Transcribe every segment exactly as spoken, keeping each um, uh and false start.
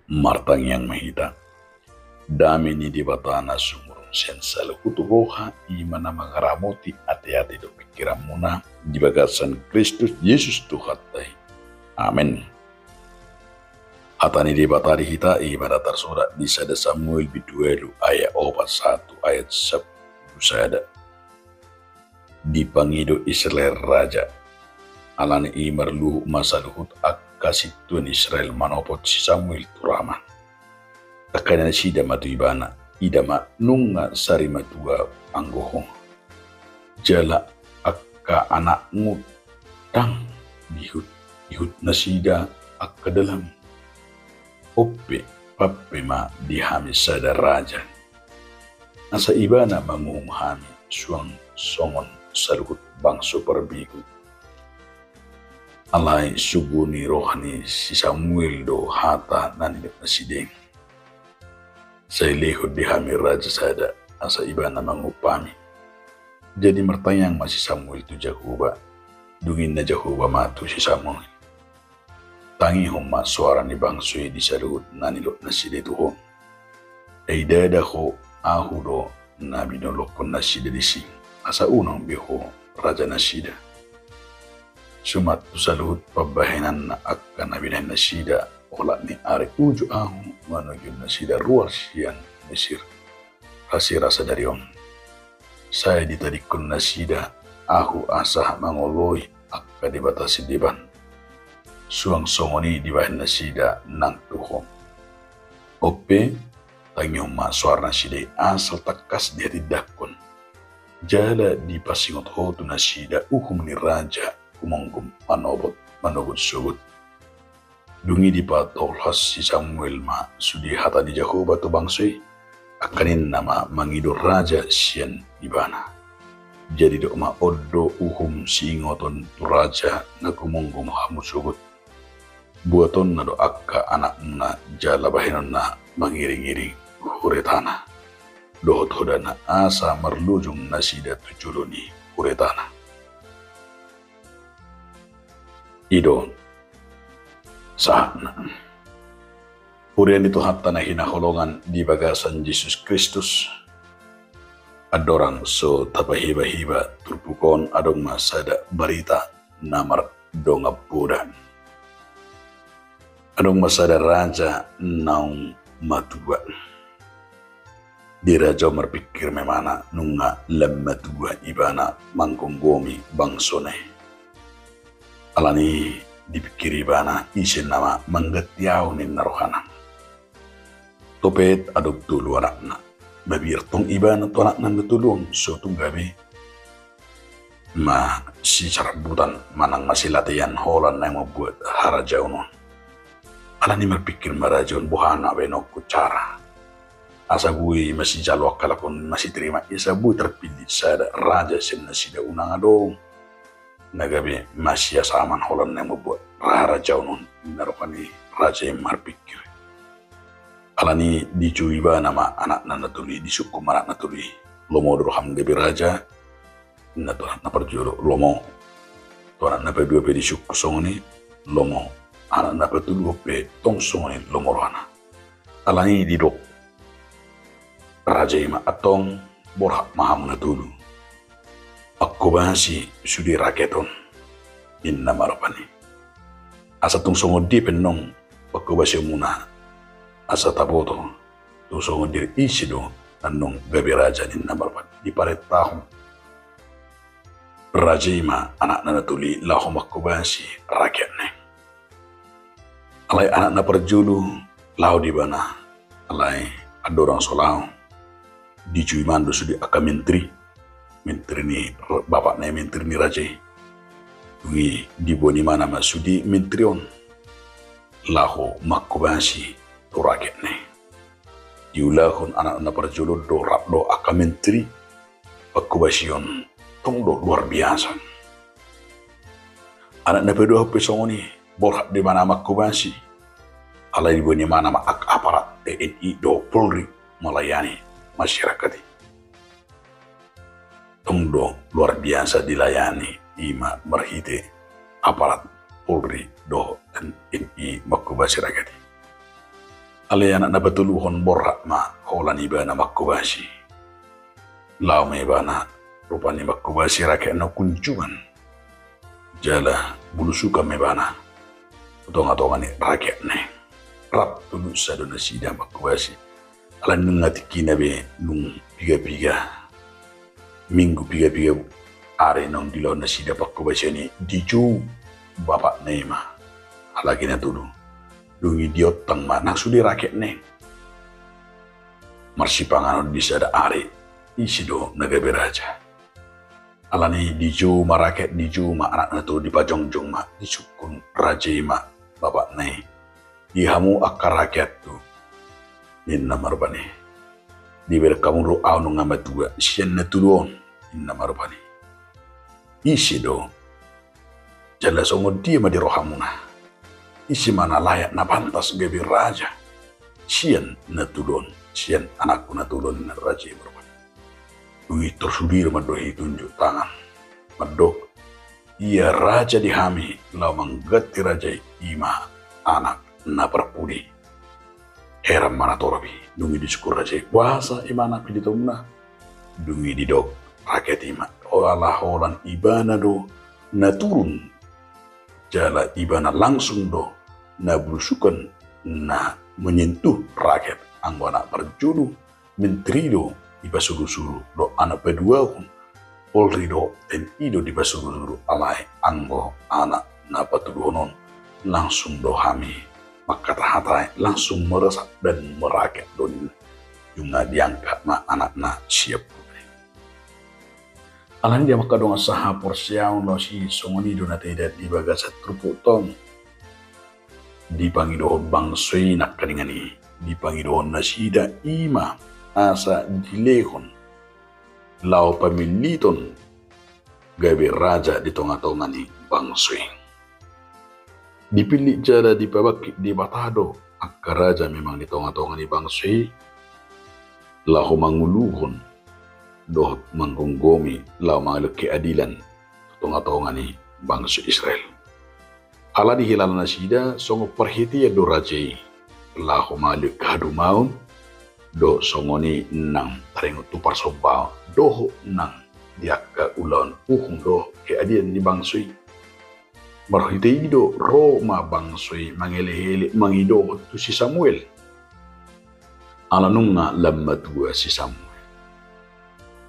Martangiang ma hita. Dame ni Debata na sumurung sian saluhut roha, i ma na mangaramoti ateate dohot pingkiranmuna di bagasan Kristus Jesus Tuhanta i. Amen. Hata ni Debata di hita i ma na tarsurat di sada Samuel bindu ualu ayat opat sahat tu ayat sampulu sada. Dipangido Israel raja. Alani i marluhut ma saluhut angka sintua ni Israel manopot si Samuel tu Rama. Tangkas nasida ma tu ibana, ida ma, nunga sari matua anggo ho. Jala angka anakmu ndang diihut-ihut nasida angka dalanmu. On pe, pampe ma di hami sada raja, asa ibana manguhum hami suang songon saluhut bangso parbegu. Alai sugu ni roha ni si Samuel do hata na nidok nasida i. Sai lehon di hami raja sada, asa ibana manguhum hami. Jadi martangiang ma si Samuel tu Jahowa. Dung i ninna Jahowa ma tu si Samuel: Tangihon ma soara ni bangso i di saluhut na nidok nasida i tu ho. Ai ndada ho, ahu do na binolongkon nasida disi, asa unang be ho raja nasida. Suman tu saluhut pambahenanna angka na binahen nasida, olat ni ari uju ahu manojom nasida ruar sian Mesir, ras i ra sadari on. Sai ditadingkon nasida ahu asa mangoloi angka debata sideban, suang songon i dibahen nasida nang tu ho. On pe, tangihon ma soara nasida i asal tangkas dihatindangkon. Jala dipasingot ho tu nasida uhum ni raja humonggom manobot, manogot sogot. Dung i dipatolhas si Samuel ma sude hata ni Jahowa tu bangso i, angka ninna ma mangido raja sian ibana. Jadi didok ma: On do uhum siingoton tu raja na humonggom hamu sogot. Buatonna do angka anakmuna jala bahenonna mangiringiring huretana dohot hodana, asa marlojong nasida tu jolo ni huretana. I do sahatna. Huria ni Tuhanta na hinaholongan di bagasan Jesus Kristus, andorang so tapahibahiba turpuk on, adong ma sada barita na mardongan poda. Adong ma sada raja naung matua. Di raja on marpingkir ma ibana, nunga lam matua ibana manggomgomi bangsona i. Alani i dipingkiri ibana, ise nama mangganti ahu, ninna rohana. Topet adong tolu anakna. Mabiar tong ibana tu anakna na tolu on, so tung gabe masisarambutan manang masilatean holan naeng mambuat harajaon on. Alani i marpingkir ma raja on, boha na baenonku cara asa boi masijalo angka lakon masitarima i, asa boi tarpillit sada raja sian nasida, unang adong na gabe masiasaman holan naeng mambuat harajaon on, ninna roha ni raja i marpingkir. Alani i dijou ibana ma anakna na tolu i, disungkun ma anak na tolu i: Lomo do roham gabe raja? Ninna tu anak na parjolo: Lomo. Tu anak na padua pe disungkun songon i: Lomo. Anak na patoluhon pe tong songon i, lomo rohana. Alani i didok raja i ma: Antong, borhat ma hamu na tolu, pangkobasi sude rakyat on, ninna ma rohana i. Asa tung songon dia pe annon pangkobasionmuna, asa taboto tung songon dia, ise do annon gabe raja, ninna ma rohana i. Diparentahon raja i ma anakna na tolu i laho mangkobasi rakyatna i. Alai anak na parjolo laho do ibana. Alai andorang so laho, dijou ibana do sude angka menteri, menteri ni bapakna i, menteri ni raja i. Dung i diboan ibana ma sude menteri on laho mangkobasi tu rakyatna i. Diulahon anak na parjolo on do, rap do angka menteri, pangkobasion tong do luar biasa. Anak na paduahon pe songon i, borhat do ibana mangkobasi. Alai diboan ibana ma angka aparat T N I dohot Polri melayani masyarakat i. Tong do luar biasa dilayani i ma marhite aparat Polri dohot T N I mangkobasi rakyat i. Alai anak na patoluhon borhat ma holan ibana manghobasi. Laho ma ibana rupani manghobasi rakyatna, kunjungan jala bulusukan ma ibana tu tongatonga ni rakyatna i. Rap tudusa do nasida manghobasi. Alai nunga tingkina be, nunga pigapiga minggu, pigapiga ari naung dilehon nasida panghobasion i, dijou bapakna i ma halak i na tolu. Dung i diontang ma nang sude rakyatna i marsipanganon di sada ari, ise do na gabe raja. Alani i dijou ma rakyat, dijou ma anak na tolu, dipajongjong ma, disungkun raja i ma bapakna i. Di hamu angka rakyathu, ninna ma rupani, dibereng hamu do ahu nunga matua, sian na tolu on, ninna ma rupani. Ise do, jala songon dia ma di rohamuna? Ise ma na layak, na pantas gabe raja sian na tolu on, sian anakku na tolu on, ninna raja i ma rupani. Dung i tor sude do mandok i tunjuk tangan, mandok, ia raja di hami laho mangganti raja i, i ma anak na parpudi. Heran ma na torop i. Dung i disungkun raja i, boasa i ma anak pilitonmuna? Dung i didok rakyat i ma, ala holan ibana do na turun, jala ibana langsung do na bulusukan, na menyentuh rakyat. Anggo anak parjolo, menteri do dipasurusuru, dohot anak paduahon, polri dohot T N I do dipasurusuru, alai anggo anak na patoluhon on, langsung do hami mangkatahatai, langsung meresap dan merakyat do, ninna. Nunga diangkat ma anakna sian pudi. Alani i, angka dongan sahaporseaon, laos i songon i do na taida di bagasan turpukta on. Dipangidohon bangso i nangkaningan i, dipangidohon nasida i ma asa dilehon laho pamilliton gabe raja di tongatonga ni bangso i. Dipillit jala dipabangkit Debata do angka raja memang di tongatonga ni bangso i, laho manguluhon dohot manggomgomi, laho mangalehon keadilan tu tongatonga ni bangso Israel. Ala dihilala nasida songon parhitean do raja i laho mangalehon hadomuan, dohot songon i nang taringot tu parsombaon, dohot nang di angka ulaon uhum dohot keadilan ni bangso i. Marhite i do ro ma bangso i mangelekelek mangidohon tu si Samuel. Ala nunga lam matua si Samuel.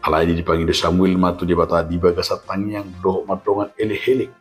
Alai dipangido Samuel ma tu Debata di bagasan tangiang dohot mardongan elekelek.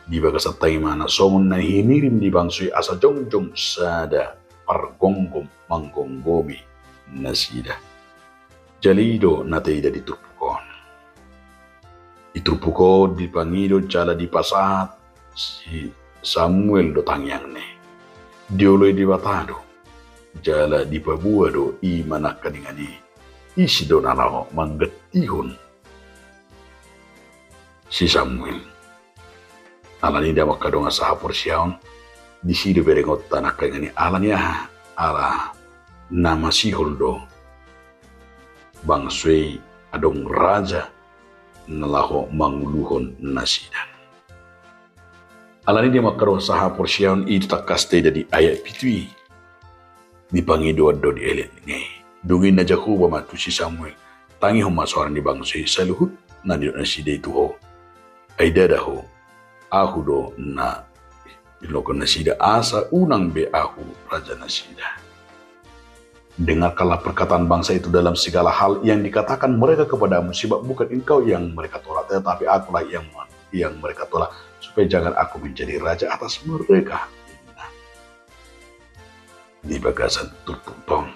Di bagasan tangiang ma na songon na hinirim ni bangso i asa jongjong sada pargomgom manggomgomi nasida. Jala i do na taida di turpuk on. Di turpuk on dipangido jala dipasahat si Samuel do tangiangna i. Dioloi Debata do jala dipaboa do i ma nangkaningan i, ise do na laho manggantihon si Samuel. Alani i, angka dongan sahaporseaon, disi do berengonta nangkaningan i. Alani aha? Ala na masihol do bangso i adong raja na laho manguluhon nasida. Alani i, angka dongan sahaporseaon, i do tangkas taida di ayat pitu i. Di pangidoan do di elek ni. Dung i ninna Jahowa ma tu si Samuel, tangihon ma soara ni bangso i saluhut na nidok nasida i tu ho. Ai ndada ho, ahu do na niluluhon nasida asa unang be ahu raja nasida. Dengarkanlah perkataan bangsa itu dalam segala hal yang dikatakan mereka kepadamu, sebab bukan engkau yang mereka tolak, tetapi akulah yang, yang mereka tolak, supaya jangan aku menjadi raja atas mereka. Di bagasan turpukta on.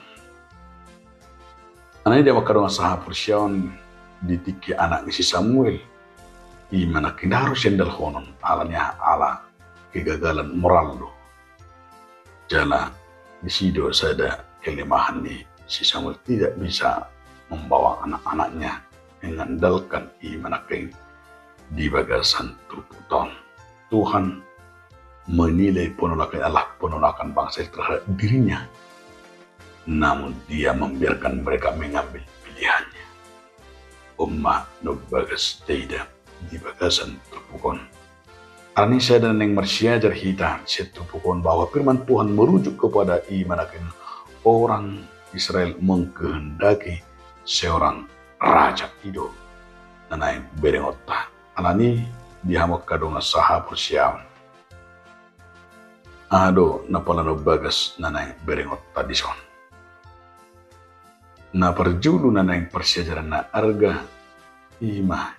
Alani i, angka dongan sahaporseaon, di tingki anak ni si Samuel i ma nangkin harus sian dalhonon, alani aha? Ala kegagalan moral do. Jala disi do sada kelemahan ni si Samuel, tidak bisa membawa anak-anaknya mengandalkan i ma nangkin di bagasan turpukta on. Tuhan menilai penolakan Allah, penolakan bangsa Israel terhadap dirinya. Namun Dia membiarkan mereka mengambil pilihannya. On ma na umbagas taida di bagasan turpuk on. Alani sada na naeng marsiajar hita sian turpuk on bahwa firman Tuhan merujuk kepada i ma nangkin orang Israel mengkehendaki seorang raja, i do na naeng berengonta. Alani di hamu angka dongan sahaporseaon, aha do na pala na umbagas na naeng berengonta dison? Na parjolo na naeng parsiajaran na arga i ma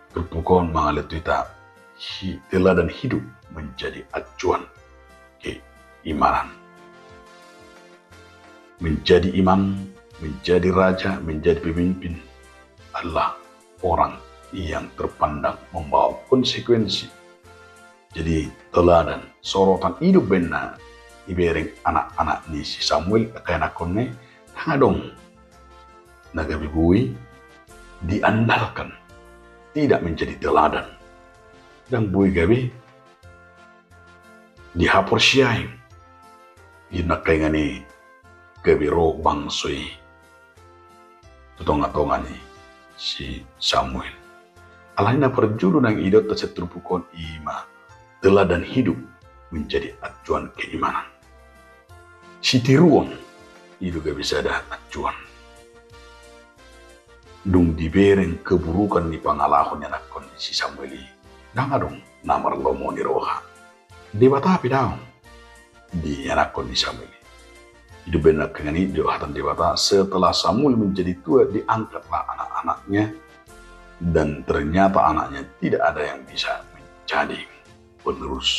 turpuk on mangalehon tu hita hi-, teladan hidup menjadi acuan keimanan. Menjadi imam, menjadi raja, menjadi pemimpin adalah orang yang terpandang membawa konsekuensi. Jadi teladan, sorotan, i do umbaen na dibereng anak-anak ni si Samuel, angka ianakkonna i, ndang adong na gabe boi diandalkan, tidak menjadi teladan. Ndang boi gabe dihaporseai. I do nangkiningan i gabe ro bangso i tu tonga-tonga ni si Samuel. Alani na parjolo naeng idaonta sian turpuk on i ma teladan hidup menjadi acuan keimanan. Sitiruon i do gabe sada acuan. Dung dibereng keburukan ni pangalaho ni ianakkon ni si Samuel i, ndang adong na marlomo ni roha. Debata pe daong di ianakkon ni Samuel i. I do umbaen nangkiningan i didok hata ni Debata, setelah Samuel menjadi tua, diangkatlah anak-anaknya, dan ternyata anaknya tidak ada yang bisa menjadi penerus.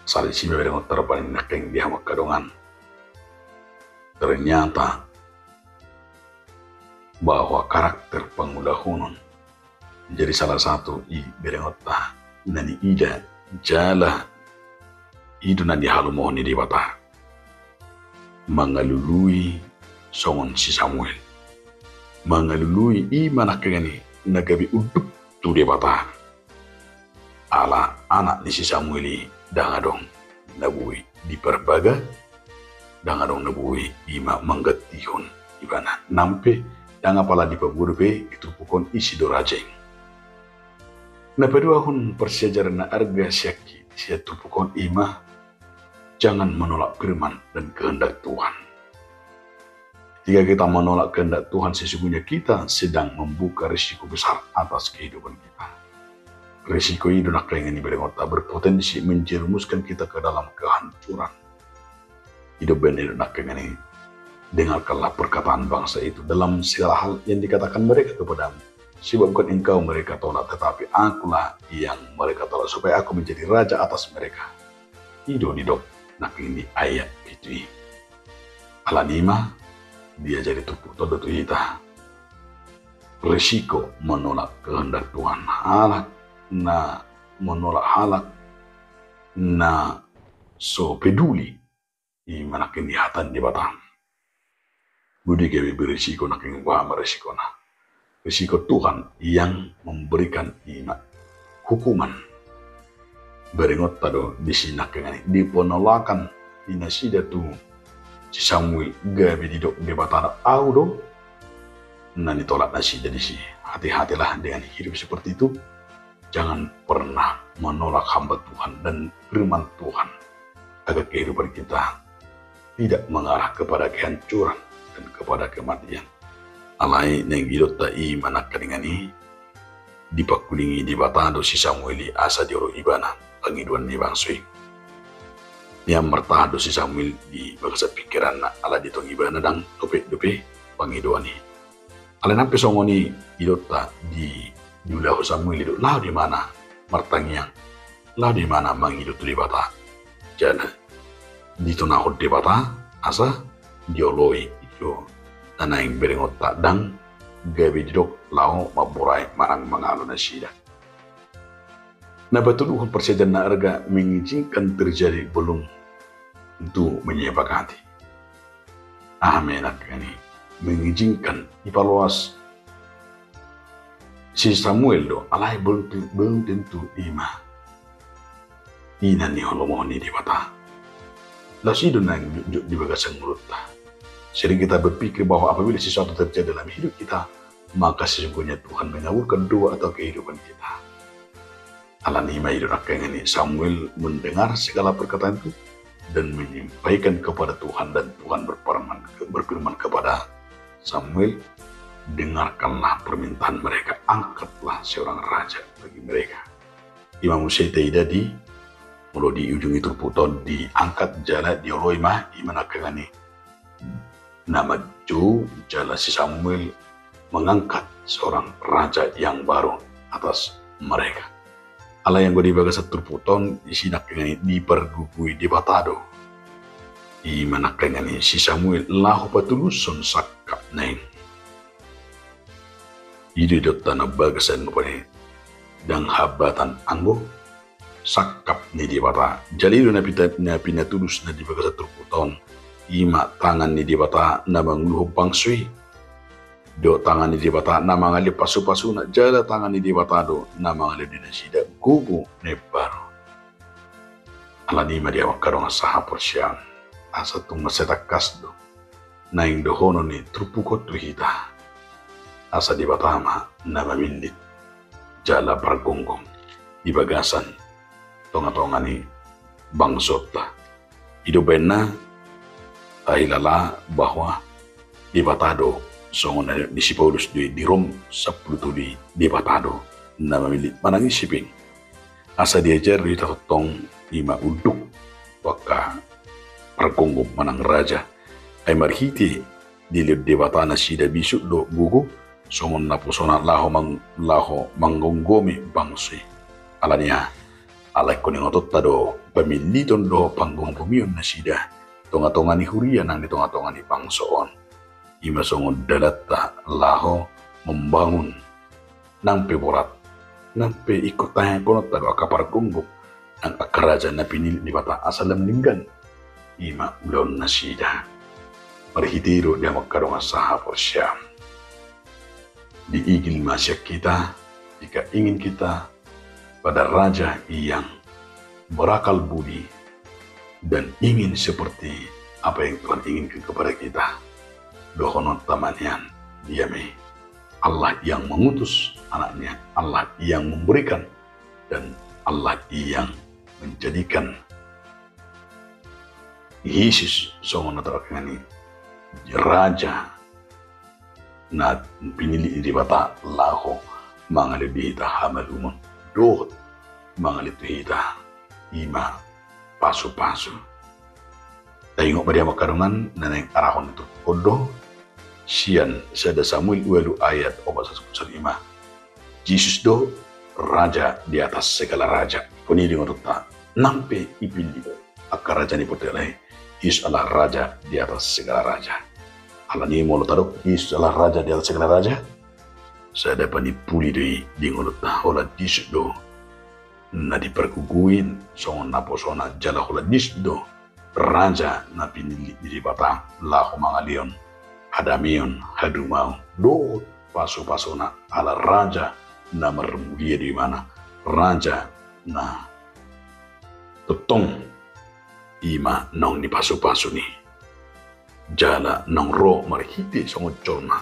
Asa disi ma berengonta rupani nangkin di hamu angka dongan. Ternyata bahwa karakter pangulahonon menjadi salah satu i berengonta na niida jala i do na nihalomohon ni Debata. Mangalului songon si Samuel. Mangalului i ma nangkiningan i na gabe unduk tu Debata. Ala anak ni si Samuel i ndang adong na boi diparbaga, ndang adong na boi i ma manggantihon ibana. Nang pe ndang apala dipaboa dope di turpuk on ise do raja i. Na paduahon parsiajaran na arga sian, sian turpuk on i ma, jangan menolak firman dan kehendak Tuhan. Ketika kita menolak kehendak Tuhan, sesungguhnya kita sedang membuka risiko besar atas kehidupan kita. Risiko i do nangkiningan i berengonta berpotensi menjerumuskan kita ke dalam kehancuran. I do umbaen na nidok nangkiningan i, dengarkanlah perkataan bangsa itu dalam segala hal yang dikatakan mereka kepadamu. Sebab bukan engkau mereka tolak, tetapi Akulah yang mereka tolak, supaya Aku menjadi raja atas mereka. I do didok nangkiningan i ayat pitu i. Alani i ma diajari turpukta on do tu hita risiko menolak kehendak Tuhan. Halak na menolak, halak na so peduli i ma nangkin di hata ni Debata. Boi do i gabe berisiko nangkin. Boha ma risikona? Risiko Tuhan yang memberikan i ma hukuman. Berengonta do disi nangkiningan i, di penolakan ni nasida tu si Samuel gabe didok Debata, Au do na nitolak nasida disi. Hati-hatilah dengan hidup seperti itu. Jangan pernah menolak hamba Tuhan dan firman Tuhan, agar kehidupan kita tidak mengarah kepada kehancuran dan kepada kematian. Alai naeng idaonta i ma nangkiningan i, dipangkulingi Debata do si Samuel i asa dioloi ibana pangidoan ni bangso i. Nian martahan do si Samuel di bagasan pingkiranna, ala dietong ibana ndang topet dope pangidoan i. Alai nang pe songon i idaonta di, diulahon Samuel i do, laho do ibana martangiang, laho do ibana mangido tu Debata. Jala ditonahon Debata asa dioloi. I do na naeng berengonta, ndang gabe didok laho mamborai manang mangalo nasida. Na patoluhon parsiajaran na arga, mengizinkan terjadi belum tentu menyepakati. Aha ma nangkiningan i mengizinkan? Dipaloas si Samuel do, alai belum te-, belum tentu i ma i na nihalomohon ni Debata. Laos i do na jotjot di bagasan ngolunta. Sering kita berpikir bahwa apabila sesuatu terjadi dalam hidup kita, maka sesungguhnya Tuhan mengabulkan doa atau kehidupan kita. Alani i ma i do nangkiningan i Samuel mendengar segala perkataan itu dan menyampaikan kepada Tuhan, dan Tuhan berfirman, berfirman kepada Samuel, "Dengarkanlah permintaan mereka, angkatlah seorang raja bagi mereka." I ma muse taida di, molo di ujung i turpukta on, diangkat jala dioloi ma, i ma nangkiningan i na manjou jala si Samuel mengangkat seorang raja yang baru atas mereka. Alai anggo di bagasan turpukta on, disi nangkiningan i dipargogoi Debata do i ma nangkiningan i si Samuel laho patulushon sangkapna i. I do idaonta na bagas, nang pe ndang hambatan anggo sangkap ni Debata. Jala i do na pita-, na pinatulus na di bagasan turpukta on, i ma tangan ni Debata na manguluhon bangso i, dohot tangan ni Debata na mangalehon pasupasuna, jala tangan ni Debata do na mangalehon di nasida gogo na imbaru. Alani i ma di hamu angka dongan sahaporseaon, asa tung mansai tangkas do naeng dohonon ni turpuk on tu hita, asa Debata ma na mamillit jala pargomgom di bagasan tongatonga ni bangsonta. I do umbahen na tahilala bahwa Debata do, songon na nidok ni si Paulus do i di Rom sampulu tolu i, Debata do na mamillit manang ise pe. Asa diajar do hita tongtong i ma unduk tu angka pargomgom manang raja. Ai marhite dilehon Debata nasida bisuk dohot gogo songon naposona laho mang-, laho manggomgomi bangso i. Alani aha? Ala ingkon ingotonta do pamilliton dohot panggomgomion nasida tongatonga ni huria nang di tongatonga ni bangso on. I ma songon dalanta laho membangun nang pe borat, nang pe ingkon taengkononta do angka pargomgom nang angka raja na pinillit Debata asa lam denggan i ma ulaon nasida. Marhite i do di hamu angka dongan sahaporseaon, diigil ma sian hita jika ingin kita pada raja yang berakal budi dan ingin seperti apa yang Tuhan inginkan kepada kita. Dohononta ma nian, Dia ma i Allah yang mengutus anaknya, Allah yang memberikan, dan Allah yang menjadikan Jesus songon na tardok i, raja na pinillit ni Debata laho mangalehon di hita hamalumon dohot mangalehon tu hita i ma pasupasu. Taingot ma di hamu angka dongan, na naeng arahon turpuk on do sian sada Samuel ualu ayat opat sahat sampulu sada i ma, Jesus do raja di atas segala raja. Ingkon i diingotonta nang pe ipillit angka raja ni portibi on, Jesus adalah raja di atas segala raja. Alani i molo tadok Jesus adalah raja di atas segala raja, sada panimpuli do i di ngolunta, holan Jesus do na dipargogoi songon naposona jala holan Jesus do raja na pinillit ni Debata laho mangalehon hadameon, hadumaon dohot pasupasuna, ala raja na marmulia do ibana, raja na tongtong i ma naung nipasupasuna i. Jala naung ro marhite songon jolma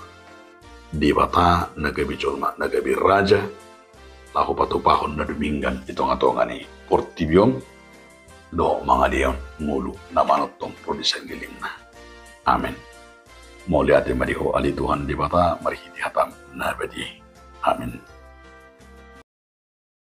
Debata na gabe jolma, na gabe raja, laho patupahon na dumenggan di tongatonga ni portibi on, dohot mangalehon ngolu na manongtong ro di sanggilingna. Amen. Mauliate ma di Ho ale Tuhan Debata marhite hataM na badia i. Amen.